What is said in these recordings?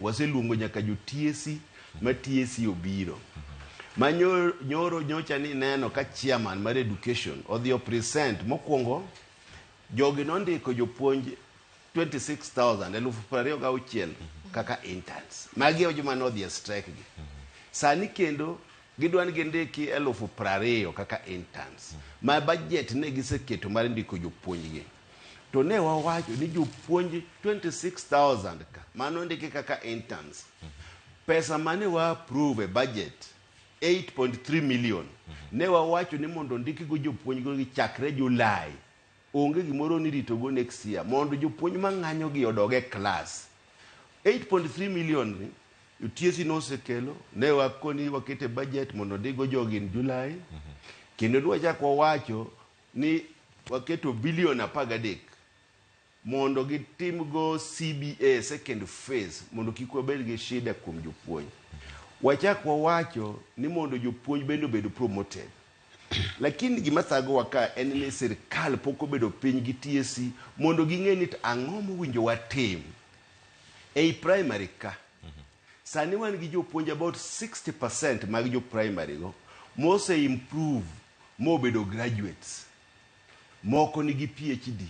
Waseluongo nyaka jo TSC ma TSC obiro. Ma nyoro nyocha ni neno ka chairman mar education odhi o present mokwongo jogi nondiko jopuonj 26,000 26,000 kaka interns. Magi e joma nodhi e strike gi. Sani kendo gidwa ni gindiki 20,000 kaka interns. Ma budget ne giseketo mar ndiko jopuonj gi. To ne wawacho ni jopuonj 26,000 ka mano ndiki kaka interns. Pesa mane wa approve e budget 8.3 million. Ne wawacho ni mondo ndikgo jopuonj go chakre July. Onge gimoro ni ritogo next year mondo jopuonj mang'anyo gi odog e class. 8.3 million ni TSC nosekelo ne wakoni wakete budget mondo ndikgo jogi in July. Kendo nwachak wawacho ni waketo bilion 13 mondo gitimgo CBA second phase mondo kik wabed gi shida kuom jopuonj. Wachak wawacho ni mondo jopuonj bende obed promoted. Lakini gima thagowa ka en ni sirkal pok obedo piny gi TSC mondo ging'e ni to ang'o mowinjo watim ei primary ka. Sani wan gi jopuonj about 60% mag jo primary go mose improve mobedo graduates. Moko nigi PhD.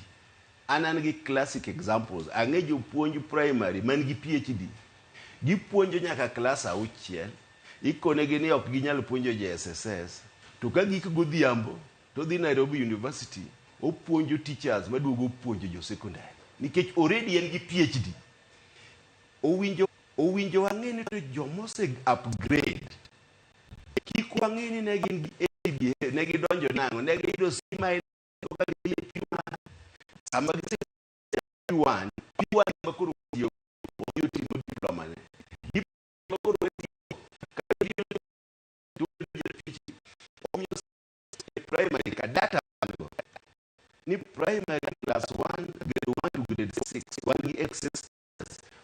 An gi classic examples. Ang'e jopuonj primary man gi PhD. Gipuonjo nyaka klas auchiel. Ikonegi ni ok ginyal puonjo JSSS. To ka gik godhiambo to dhi Nairobi University opuonjo teachers maduogo puonjo jo secondary. Nikech already en gi PhD. Owinjo wang'e ni to jomose upgrade kik wang'e ni ne gin gi ABA, ne gidonjo nang'o, ne giyudo C minus ka gidhi e P1. Sama gise P1, P1 ma koro tiyo odhi otimo diploma ne. Diploma koro tiyo, kata biro to PhD. Omiyo e primary ka data go ni primary class 1 grade 1 to grade 6 wan gi excess.